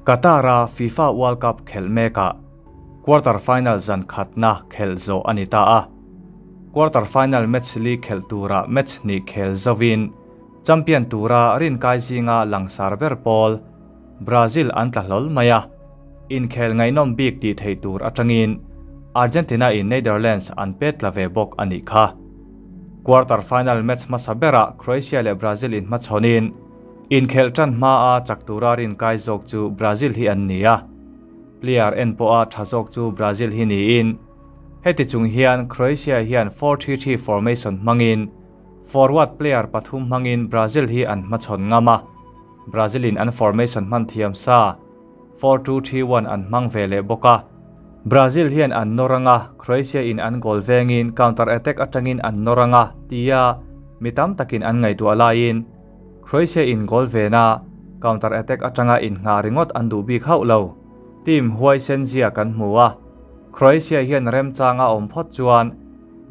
Qatar-a FIFA World Cup khelh mekah quarter final zan khatna khelh zawh a ni ta a. Quarter final match li khelh turah match hnih khel zovin champion tura rinkai zinga langsar ber pawl Brazil an tla hlawl mai a. Inkhel ngaihnawm bik tih theih tur atangin Argentina in Netherlands an pet tla ve bawk a nih kha. Quarter final match hmasa berah Croatia leh Brazil inhmachhawnin Inkhelh tan hmaa chak tura rinkai zawk chu Brazil hi an ni a, player en pawha tha zawk chu Brazil hi niin, heti chung hian Croatia hian 4-3-3 formation hmangin forward player pathum hmangin Brazil hi an hmachhawn ngam a, Brazil-in an formation hman thiam sa 4-2-3-1 an hmang ve leh bawk a. Brazil hian an nawr anga, Croatia-in an goal vengin counter attack atangin an nawr anga tia mi tam takin an ngaihtuah laiin, Croatia in goal vena counter attack atanga innghah ringawt an duh bik hauh lo. Team huaisen zia kan hmu a, Croatia hian remchang a awm phawt chuan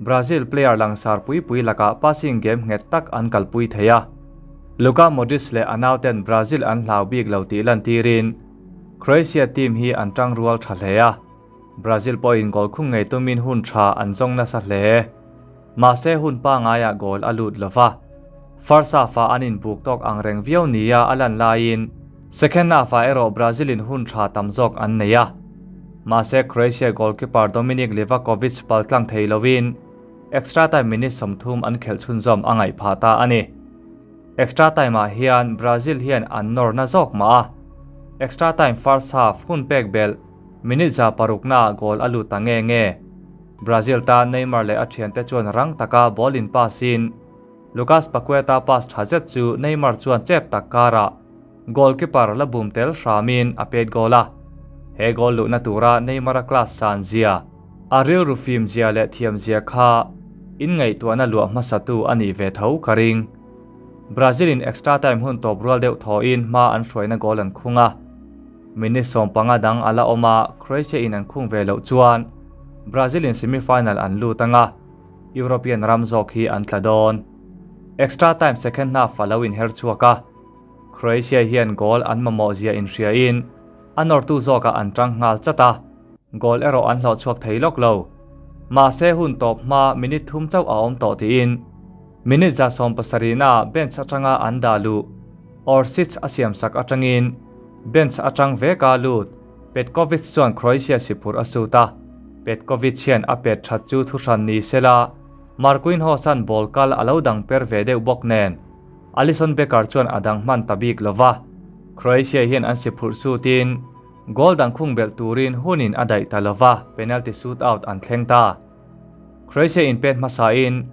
Brazil player langsar pui pui lakah passing game nghet tak an kalpui thei a. Luka Modric leh a nauten Brazil an hlau bik lo tih lantirin Croatia team hi an tangrual tha hle a, Brazil pawhin goal khung ngei tumin hun tha an zawng nasa hle. Mahse hun pangaiah goal a lut lova, first half-ah an inbuk tawk ang reng viau nia a lan laiin second half-ah erawh Brazil-in hun tha tam zawk an nei a. Mahse Croatia goalkeeper Dominik Livakovic paltlang thei loin extra time minute 30 an khelh chhunzawm a ngaih phah ta a ni. Extra time-ah hian Brazil hian an nawr na zawk mah a, extra time first half hun pek belh minute 6%-naah goal a lut ta nge nge. Brazil tan Neymar leh a thiante chuan rang taka ball in pass in Lucas Paqueta pass tha zet chu Neymar chuan chep tak karah goalkeeper la bum tel hramin a pet goal a. He goal luhna tura Neymar a class san zia, a rilru fim zia leh thiam zia kha inngaihtuahna luah hmasatu a nih ve tho ka ring. Brazil in extra time hun tawp rual deuh thawhin hma an hruaina goal an khung a. Minute 15 dang a la awm a, Croatia in an khung ve loh chuan Brazil in semi-final an lut anga, European ram zawk hi an tla dawn. Extra time second half a lo inher chhuak a, Croatia hian goal an mamawh zia inhriain a nawrtu zawkah an tang nghal chat a, goal erawh an hlawh chhuak thei lawk lo. Mahse hun tawp hma minute 3 chauh a awm tawh tiin minute 17 na bench atanga an dah luh Orsic a siamsak atangin bench atang veka lut Petkovic chuan Croatia sipur a suit a, Petkovic hian a pet that chu thuhran ni sela Marquinhos an ball kal a lo dang per ve deuh bawk nen Alisson Becker chuan a dang hman ta bik lova. Croatia hian an siphurh suitin goal dang khung belh turin hunin a daih ta lova, penalty shootout an thleng ta. Croatia in pet hmasain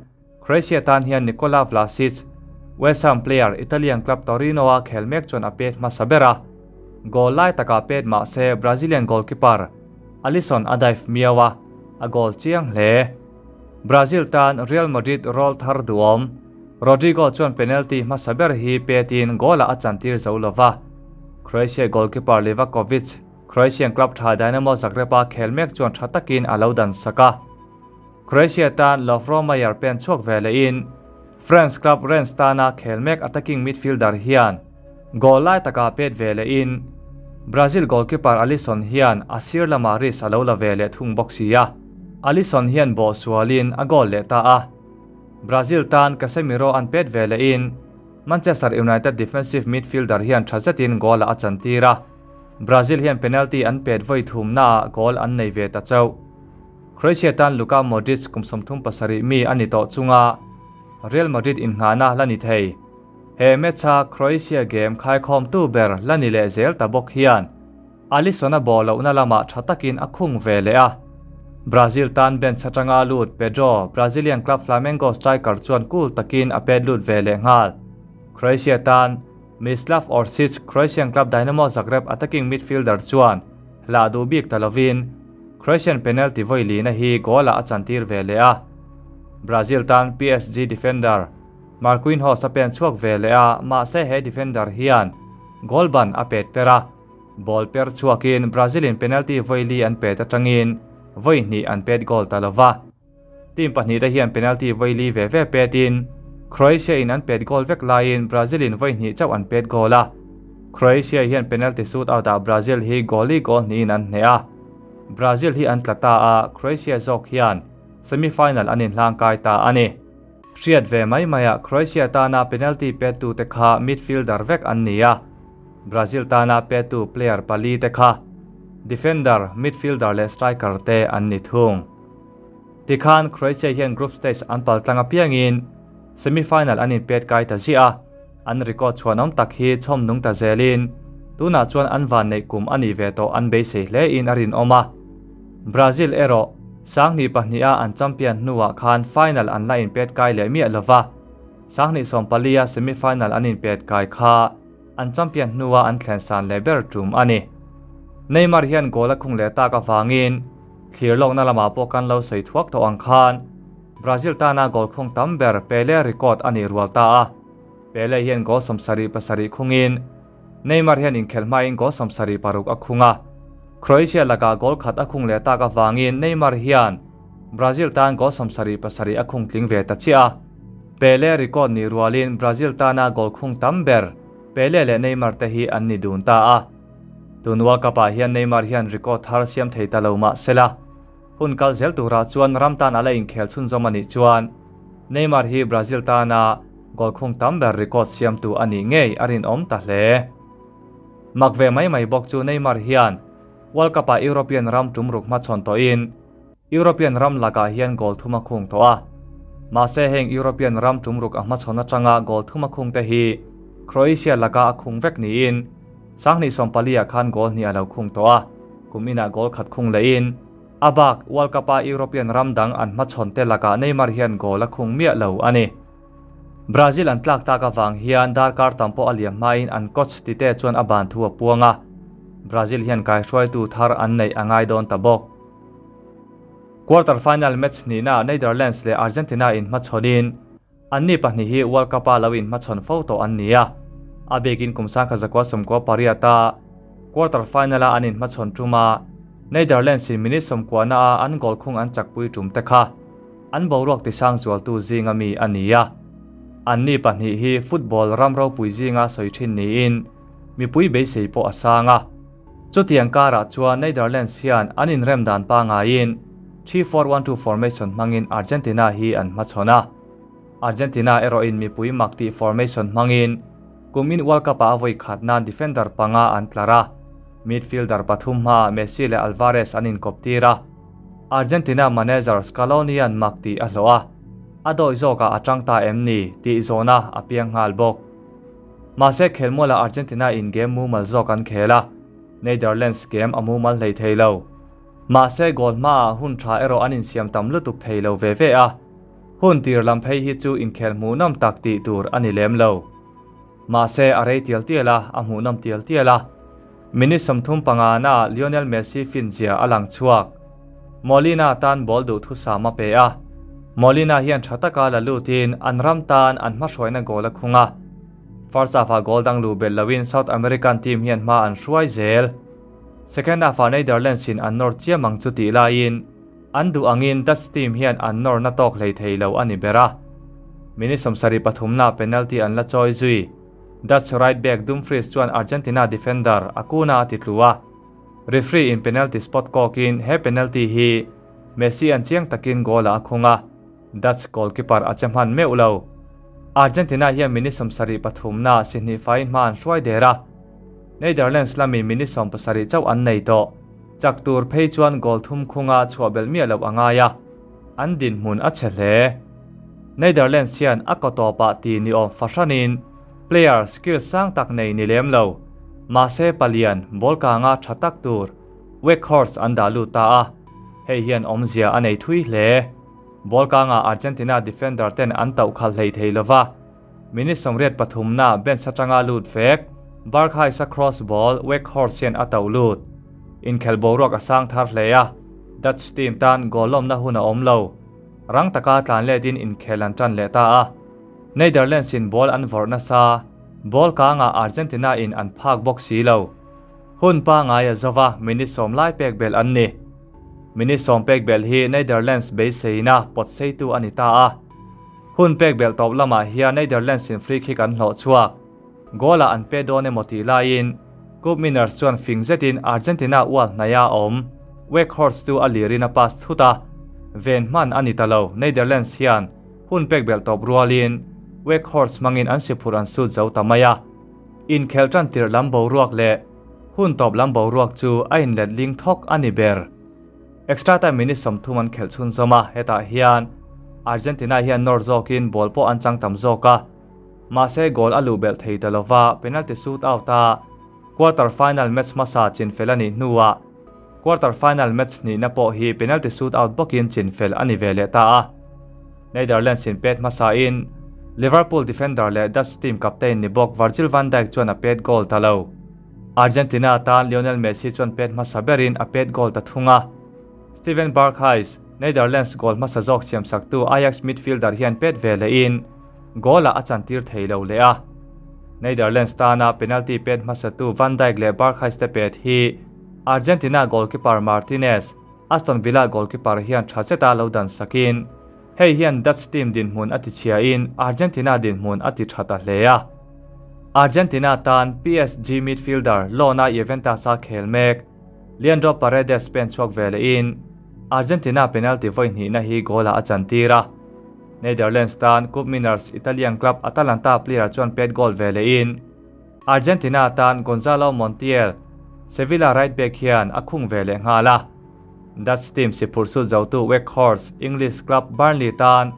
Croatia tan hian Nikola Vlasic, West Ham player Italian club Torino a khel mek chuan a pet hmasa ber a, goal lai takah pet mahse Brazilian goalkeeper Alisson a dive miau a, a goal chiang hle. Brazil tan Real Madrid roll thar duhawm Rodrigo chuan penalty hmasa ber hi petin goal-ah a chantir zo lova. Croatia goalkeeper Livakovic, Croatian club tha Dinamo Zagreb a khel mek chuan tha takin a lo dan sak a. Croatia tan Lovro Majer pen chhuak ve lehin France club Rennes tana khel mek attacking midfielder hian goal lai takah pet ve lehin Brazil goalkeeper Alisson hian a sir lamah risk a lo la ve leh thung bawk si a. Alisson hian bawh sualin a goal leh ta a. Brazil tan Casemiro an pet ve lehin Manchester United defensive midfielder hian tha zetin goal-ah a chantir a. Brazil hian penalty an pet vawi thumnaah goal an nei ve ta chauh. Croatia tan Luka Modric kum 37 mi a ni tawh chunga Real Madrid innghahna la ni thei. He match-a Croatia game khaikhawm tu ber la ni leh zel ta bawk hian Alisson a bawh lohna lamah tha takin a khung ve leh a. Brazil tan bench atanga lut Pedro, Brazilian club Flamengo striker chuan cool takin a pet lut ve leh nghal. Croatia tan Mislav Orsic, Croatian club Dinamo Zagreb attacking midfielder chuan hlah duh bik ta lovin Croatian penalty vawi lina hi goal-ah a chantir ve leh a. Brazil tan PSG defender Marquinhos a pen chhuak ve leh a, mahse he defender hian goal ban a pet per a. Ball per chhuakin Brazil-in penalty vawi li an pet atangin vawi hnih an pet goal ta lova. Team pahnih te hian penalty vawi li ve ve petin Croatia-in an pet goal vek laiin Brazil-in vawi hnih chauh an pet goal a. Croatia hian penalty shootout-ah Brazil hi goal li goal hnihin an hneh a. Brazil hi an tla ta a, Croatia zawk hian semi-final an inhlangkai ta a ni. Hriat ve mai maiah Croatia tana penalty pettute kha midfielder vek an ni a, Brazil tana pettu player palite kha defender, midfielder leh striker te an ni thung. Tikhan Croatia hian group stage an paltlang apiangin semi-final an inpet kai ta ziah a, an record chhuanawm tak hi chhawm nung ta zelin tunah chuan an vanneih kum a nih ve tawh an beisei hlein a rinawm a. Brazil erawh sanghnih pahniha an champion hnuah khan final an la inpet kai leh miah lova, sanghnih sawmpalia semi-final an inpet kai kha an champion hnua an thlen san leh ber tum a ni. Neymar hian goal a khung leh tak avangin thlir lawkna lamah pawh kan lo sawi thuak tawh ang khan Brazil tana goal khung tam ber Pele record a nih rual ta a. Pele hian goal 77 khungin Neymar hian inkhelh hmain goal 76 a khung a. Croatia lakah goal khat a khung leh tak avangin Neymar hian Brazil tan goal 77 a khung tling ve ta chiah a. Pele record nih rualin Brazil tana goal khung tam ber Pele leh Neymar te hi an ni dun ta a. Tun World Cup ah hian Neymar hian record thar siam thei ta lo mah sela, hun kal zel turah chuan ram tan a la inkhel chhunzawm a nih chuan Neymar hi Brazil tana goal khung tam ber record siamtu a nih ngei a rinawm ta hle. Mak ve mai mai bawk chu Neymar hian World Cup ah European ram tum ruk hmachhawn tawhin European ram lakah hian goal thum a khung tawh a. Mahse heng European ram tum ruk a hmachhawn atanga goal thum a khung te hi Croatia laka a khung vek niin 2014 ah khan goal hnih a lo khung tawh a, kum inah goal khat khung lehin a bak World Cup a European ram dang an hmachhawn te lakah Neymar hian goal a khung miah lo a ni. Brazil an tlak tak avang hian darkar tam pawh a liam hmain an coach Tite chuan a ban thu a puang a, Brazil hian kaihruaitu thar an neih a ngai dawn ta bawk. Quarter final match hnihnaah Netherlands leh Argentina inhmachhawnin anni pahnih hi World Cup-a lo inhmachhawn fo tawh an ni a. A bikin kum 1998-a quarter final-a an inhmachhawn ṭuma Netherlands-in minute sawmkuahna-a an goal khung an chakpui ṭum te kha an boruak tisang zualtu zinga mi a ni a. Anni pahnih hi football ram ropui zinga sawi ṭhin niin mipui beisei pawh a sang a. Chutiang karah chuan Netherlands hian an inrem dan pangaiin 3-4-1-2 formation hmangin Argentina hi an hmachhawn a. Argentina erawhin mipui mak tih formation hmangin kumin World Cup-ah a vawi khat nan defender panga an tlar a, midfielder pathum hmaah Messi leh Alvarez an inkawp tir a. Argentina manager Scaloni-a'n mak tih a hlawh a, a dawi zawkah a tang ta em ni tih zawhna a piang nghal bawk. Mahse khelmualah Argentina in game mumal zawk an khel a, Netherlands game a mumal hlei thei lo. Mahse goal hmaah hun tha erawh an insiam tam lutuk thei lo ve ve a, hun tir lam phei hi chu inkhel hmuhnawm tak tih tur a ni lem lo. Mahse a rei tial tial a, a hmuhnawm tial tial a. Minute 35 naah Lionel Messi fin zia a lang chhuak. Molina tan ball duhthusam a pe a. Molina hian tha taka la lutin an ram tan an hmahruaina goal a khung a. First half-ah goal dang luh belh loin South American team hian hma an hruai zel. Second half-ah Netherlands in an nawr chiam ang chu tih laiin an duh angin Dutch team hian an nawr na tawk hlei thei lo a ni ber a. Minute 73 naah penalty an la chawi zui. Dutch right back Dumfries chuan Argentina defender Acuna a titlu a. Referee in penalty spot kawkin he penalty hi Messi an chiang takin goal ah a khung a, Dutch goalkeeper a che hman meuh lo. Argentina hian minute 73 naah si hnih faiin hma an hruai der a, Netherlands lamin minute 17 chauh an nei tawh. Chak tur phei chuan goal thum khunga chhuah belh miah loh a ngai a, an dinhmun a chhe hle. Netherlands hian a kaw tawpah ti ni awm fahranin player skill sang tak nei ni lem lo. Mahse palian ball kanga tha tak tur Weghorst an dah lut ta a, hei hian awmzia a nei thui hle. Ball kanga Argentina defender ten an tauh khalh hlei thei lova, minute 83 na bench atanga lut vek Berghuis-a cross ball Weghorst hian a tauh lut. Inkhel boruak a sang thar hle a, Dutch team tan goal lawmna hun a awm lo. Rang taka tlan letin inkhel an tan leh ta a. Netherlands in ball an vawrh nasa, ball kangah Argentina in an phak bawk si lo. Hun pangai a zova minute 10 lai pek belh an ni. Minute 10 pek belh hi Netherlands beiseina pawt seitu a ni ta a. Hun pek belh tawp lamah hian Netherlands in free kick an hlawh chhuak. Goal-ah an pe dawn emaw tih laiin Koopmeiners chuan fing zetin Argentina ual hnaia awm Weghorst chu a lirin a pass thut a, ven hman a ni ta lo. Netherlands hian hun pek belh tawp rualin Weghorst hmangin an siphurh an sut zo ta mai a. Inkhelh tan tirh lam boruak leh hun tawp lam boruak chu a inlet ling thawk a ni ber. Extra time minute 30 an khelh chhunzawm a, hetah hian Argentina hian nawr zawkin ball pawh an chang tam zawk a, mahse goal a luh belh thei ta lova penalty shoot out a quarter final match hmasa chinfel a nih hnuah quarter final match hnihna pawh hi penalty shoot out bawkin chinfel a ni ve leh ta a. Netherlands in pet hmasain Liverpool defender leh Dutch team captain ni bawk Virgil van Dijk chuan a pet goal ta lo. Argentina tan Lionel Messi chuan pet hmasa berin a pet goal ta thung a. Steven Berghuis, Netherlands goal hmasa zawk siamsaktu Ajax midfielder hian pet ve lehin goal-ah a chantir thei lo leh a. Netherlands tana penalty pet hmasatu Van Dijk leh Berghuis te pet hi Argentina goalkeeper Martinez, Aston Villa goalkeeper hian tha zeta lo dan sakin, hei hian Dutch team dinhmun a ti chhiain Argentina dinhmun a ti tha ta hle a. Argentina tan PSG midfielder loan-a Juventus-a khel mek Leandro Paredes pen chhuak ve lehin Argentina penalty vawi hnihna hi goal-ah a chantir a. Netherlands tan Koopmeiners Italian club Atalanta player chuan pet goal ve lehin Argentina tan Gonzalo Montiel, Sevilla right back hian a khung ve leh nghal a. Dutch team si phurh sut zotu Weghorst, English club Burnley tan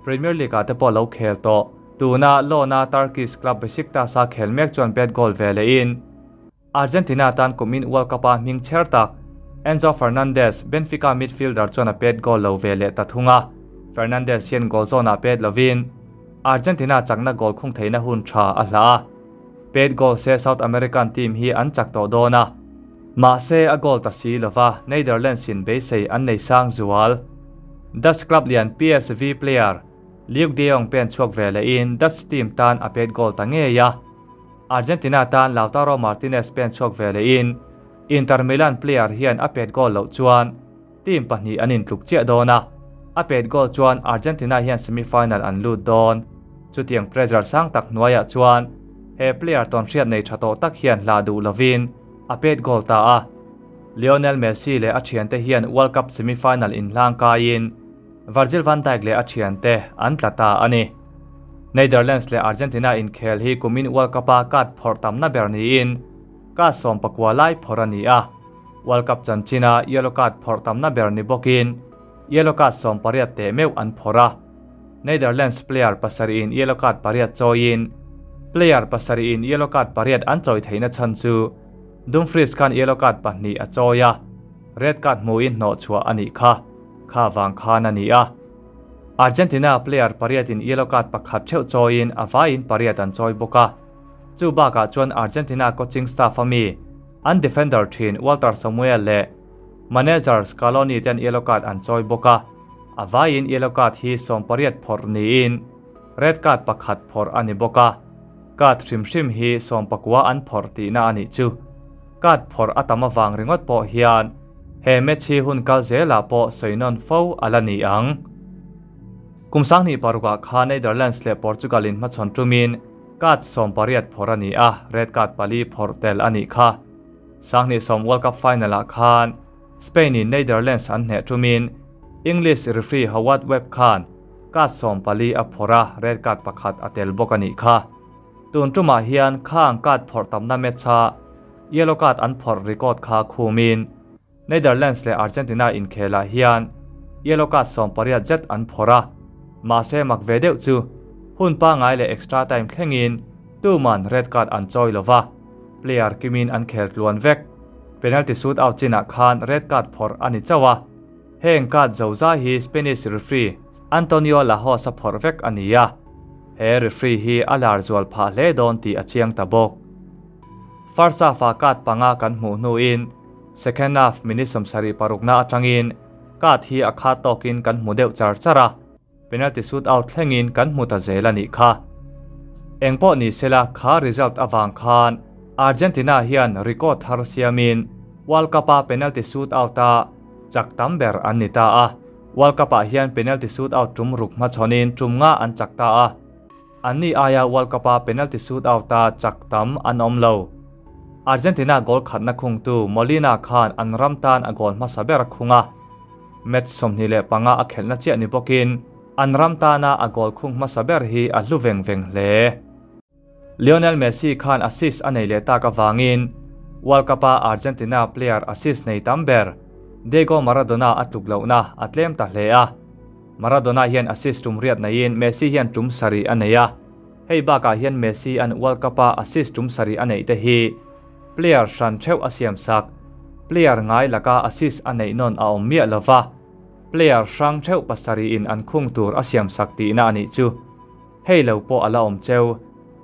Premier League ah te pawh lo khel tawh. Tuna loan-a Turkish club Besiktas a khel mek chuan bad goal ve lehin Argentina tan kumin World Cup-a hming chher tak Enzo Fernandez, Benfica midfielder chuan a pet goal lo ve leh ta thung a. Fernandez hian goal zawnah pet lovin Argentina chakna goal khung theihna hun tha a hlah a. Pet goal se South American team hi an chak tawh dawn a. Mahse a goal ta si lova Netherlands in beisei an nei sang zual. Dutch club lian PSV player Luuk de Jong pen chhuak ve lehin Dutch team tan a pet goal ta ngei a. Argentina tan Lautaro Martinez pen chhuak ve lehin Inter Milan player hian a pet goal loh chuan team pahnih an intluk chiah dawn a, a pet goal chuan Argentina hian semi-final an lut dawn. Chutiang pressure sang tak hnuaiah chuan he player tawnhriat nei tha tawh tak hian hlah duh lovin a pet goal ta a. Lionel Messi leh a thiante hian World Cup semi-final inhlang kaiin Virgil van Dijk leh a thiante an tla ta a ni. Netherlands leh Argentina inkhel hi kumin World Cup-a card phawrh tamna ber niin card 19 lai phawrh a ni a. World Cup chanchina yellow card phawrh tamna ber ni bawkin yellow card 18 teh meuh an phawrh a. Netherlands player pasarihin yellow card pariat chawiin player pasarihin yellow card pariat an chawi theihna chhan chu Dumfries khan yellow card pahnih a chawi a, red card hmuhin hnawh chhuah a nih kha. Kha vang khan a ni a. Argentina player pariatin yellow card pakhat theuh chawiin a vaiin pariat an chawi bawk a. Chu bakah chuan Argentina coaching staff a mi an defender thin Walter Samuel leh manager Scaloni ten yellow card an chawi bawk a. A vaiin yellow card hi 18 phawrh niin red card pakhat phawrh a ni bawk a. Card hrim hrim hi 19 an phawrh tihna a nih chu. Card phawrh a tam avang ringawt pawh hian he match hi hun kal zelah pawh sawi nawn fo a la ni ang. Kum 2006ah khan Netherlands leh Portugal in hmachhawn tumin card 18 phawrh a ni a, red card pali phawrh tel a nih kha. 2010 World Cup final ah khan Spain in Netherlands an hneh tumin English referee Howard Webb khan card 14 a phawrh a, red card pakhat a tel bawk a nih kha. Tun tumah hian khang card phawrh tamna match a yellow card an phawrh record kha khumin Netherlands leh Argentina inkhelah hian yellow card 18 zet an phawrh a. Mahse mak ve deuh chu hun pangai leh extra time thlengin tuman red card an chawi lova, player kimin an khel tluan vek. Penalty shoot out chinah khan red card phawrh a ni chauh a. Heng card zo zai hi Spanish referee Antonio Lahoz a phawrh vek a ni a. He referee hi a lar zual phah hle dawn tih a chiang ta bawk. First half-ah card panga kan hmuh hnuin second half minute 76na atangin card hi a khat tawkin kan hmu deuh char char a, penalty shoot out thlengin kan hmu ta zel a nih kha. Engpawh ni sela kha result avang khan Argentina hian record thar siamin World Cup-a penalty shoot out-a chak tam ber an ni ta a. World Cup-ah hian penalty shoot out tum ruk hmachhawnin tum nga an chak ta a. Anni aia World Cup-a penalty shootout-a chak tam an awm lo. Argentina goal khatna khungtu Molina khan an ram tan a goal hmasa ber a khung a. Match 25 a khelhna chiah ni bawkin an ram tana a goal khung hmasa ber hi a hlu veng veng hle. Lionel Messi khan assist a nei leh tak avangin World Cup-a Argentina player assist nei tam ber Diego Maradona a tluk lohna a tlem ta hle a. Maradona hian assist tum riat neiin Messi hian tum sarih a nei a. Hei bakah hian Messi an World Cup-a assist tum sarih a neih te hi player hran theuh a siamsak. Player ngai laka assist a neih nawn a awm miah lova, player hrang theuh pasarih in an khung tur a siamsak tihna a nih chu. Hei lo pawh a la awm cheu.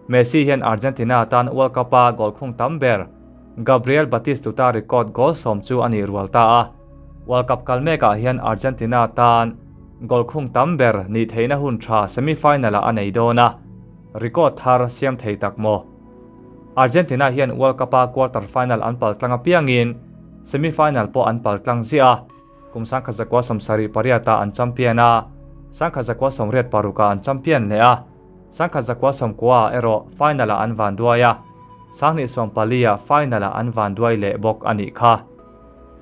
Messi hian Argentina tan World Cup-a goal khung tam ber Gabriel Batistuta record goal sawm chu a nih rual ta a. World Cup kal mekah hian Argentina tan goal khung tam ber nih theihna hun tha semi-final-ah a nei dawn a, record thar siam thei tak maw? Argentina hian World Cup-a quarter final an pal tlang apiangin semi-final pawh an pal tlang ziah a. Kum 1978-ah an champion a, 1986-ah an champion leh a, 1990-ah erawh final-ah an van duai a, 2014-ah final-ah an van duai leh bawk a nih kha.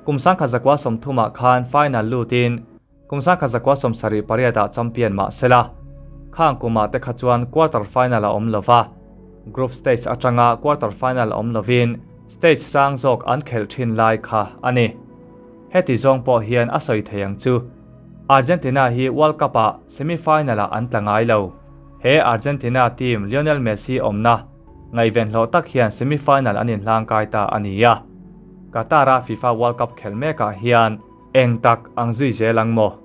Kum 1930-ah khan final lutin kum 1978-ah champion mah sela, khang kumah te kha chuan quarter final a awm lova, group stage atanga quarter final awm lovin stage sang zawk an khelh thin lai kha a ni. Heti zawng pawh hian a sawi thei ang chu. Argentina hi World Cup-ah semi-final-ah an tla ngai lo. He Argentina team Lionel Messi awmna ngaihven hlawh tak hian semi-final an inhlang kai ta a ni a. Qatar-a FIFA World Cup khelh mekah hian eng tak ang zui zel ang maw?